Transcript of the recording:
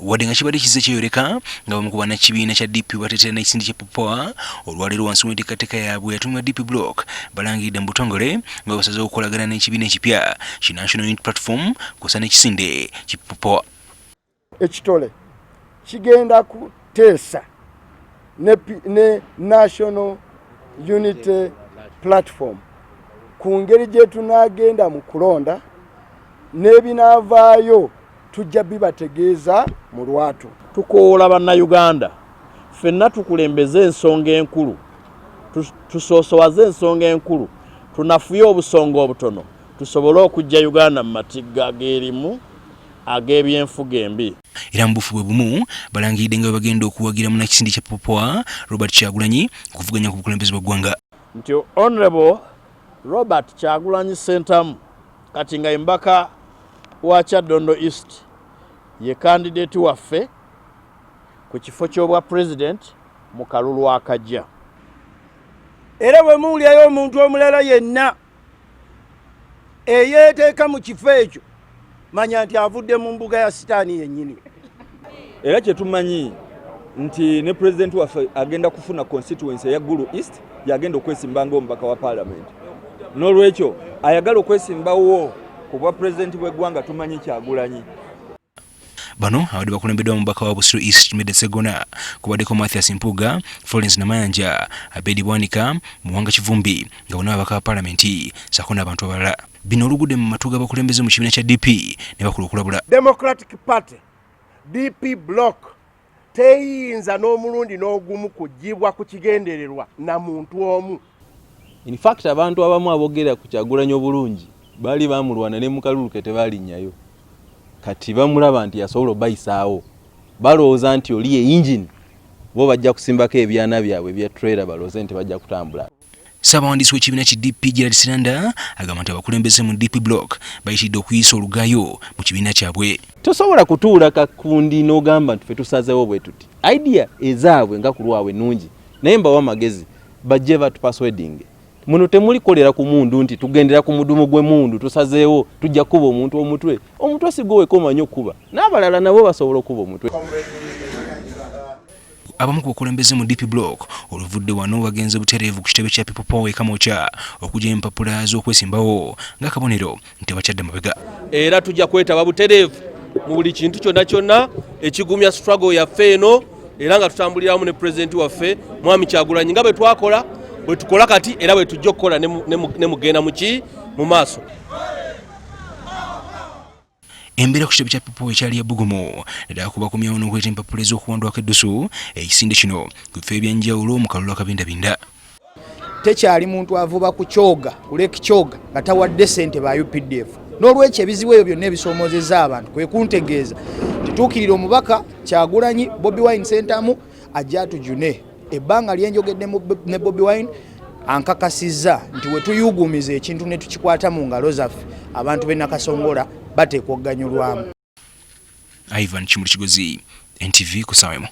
Wadde nga kibadde kizze kyeyoleka nga bamu ku bannakibiina kya DP bateetera n'ekisinde kya People Power, olwaleero wansi w'enteekateeka yaabwe eyatuumibwa DP Block balangiridde mu butongole nga bwe basazeewo okukolagana n'ekibiina ekipya ki National Unity Platform kw'ossa n'ekisinde ki People Power. Ekitole kigenda kuteesa ne National Unity Platform ku ngeri gye tunaagenda mu kulonda n'ebinaavaayo tujja bibategeeza mu lwatu. Tukoola Bannayuganda ffenna tukulembeze ensonga enkulu, tusoosowaze ensonga enkulu, tunafuye obusonga obutono tusobole okuggya Uganda mu matigga g'erimu ag'ebyenfuga embi. Era mu bufu bwe bumu balangiridde nga bwe bagenda okuwagira munnakisinde kya People Power Robert Kyagulanyi okuvuganya ku bukulembeze bw'eggwanga. Nti Honourable Robert Kyagulanyi Ssentamu kati nga ye mubaka wa Kyaddondo East ye kandideeti waffe ku kifo ky'obwa President mu kalulu akajja. Era bwe muwulirayo omuntu omulala yenna eyeeteeka mu kifo ekyo, manya nti avudde mu mbuga ya sitaani yennyini. Era kyetumanyi nti ne pulezidenti waffe agenda kufuna constituency eya Gulu East yagenda okwesimba ng'omubaka wa paalamenti. N'olwekyo ayagala okwesimbawo ku bwa pulezidenti bw'eggwanga tumanyi Kyagulanyi. Bano abadde bakulembeddwa omubaka wa Busiro East Mede Ssegona, kubaddeko Mathias Mpuuga, Florence Namayanja, Abedi Bwanika, Muwanga Kivumbi nga bonna babaka ba palamenti ssaako n'abantu abalala. Bino olugudde mu matu g'abakulembeze mu kibiina kya DP ne bakola okulabula. Democratic Party, DP Block, teyinza n'omulundi n'ogumu kuggyibwa ku kigendererwa na muntu omu. In fact abantu abamu abogera ku Kyagulanyi obulungi baali bamulwana ne mukalulu ke tebalinnyayo. Kati bamulaba nti yasobola obayisaawo. Balowooza nti oli ye engine bo bajja kusimbako ebyana byabwe ebya trailer balowooze nti bajja kutambula. Ssaabawandiisi w'ekibiina ki DP Gerald Siranda agamba nti abakulembeze mu DP Block bayitiridde okuyisa olugayo mu kibiina kyabwe. Tosobola kutuula kakundi n'ogamba nti ffe tusazeewo bwe tuti. Idea ezaabwe nga ku lwabwe nnungi naye mbawa amagezi bajje batupaswedinge. Muno temuli kukolera ku mundu nti tugendera ku mudumu gw'emmundu tusazeewo tujja kukuba omuntu omutwe. Omutwe si gwe wekka omanyi okukuba, n'abalala nabo basobola okukuba omutwe. Abamu ku bakulembeze mu DP Block oluvudde wano bagenze butereevu ku kitebe kya People Power e Kamwokya okuggyayo empapula z'okwesimbawo ng'akabonero nti tebakyadda mabega. Era tujja kwetaba butereevu mu buli kintu kyonna kyonna ekigumya struggle yaffe eno era nga tutambulira wamu ne pulezidenti waffe Mwami Kyagulanyi nga bwe twakola bwe tukola kati era bwe tujja okukola ne mugenda muki mu maaso. Embeera ku kitebe kya People ekyali ya bbugumu naddala ku bakomyewo n'okuleeta empapula ez'okuwandwako eddusu ekisinde kino ku bifo eby'enjawulo mu kalulu akabindabinda. Tekyali muntu avuba ku kyoga ku Lake Kyoga nga tawadde ssente ba UPDF. N'olwekyo ebizibu ebyo byonna ebisoomoozezza abantu kwe kuntegeeza tituukirira omubaka Kyagulanyi Bobi Wine Ssentamu ajje atujune. Ebbanga lye njogedde ne Bobi Wine ankakasizza nti we tuyuuguumiza ekintu ne tukikwata mu ngalo zaffe abantu b'e Nakasongola bateekwa okuganyulwamu. Ivan Kimuli Kigozi, NTV ku ssaawa emu.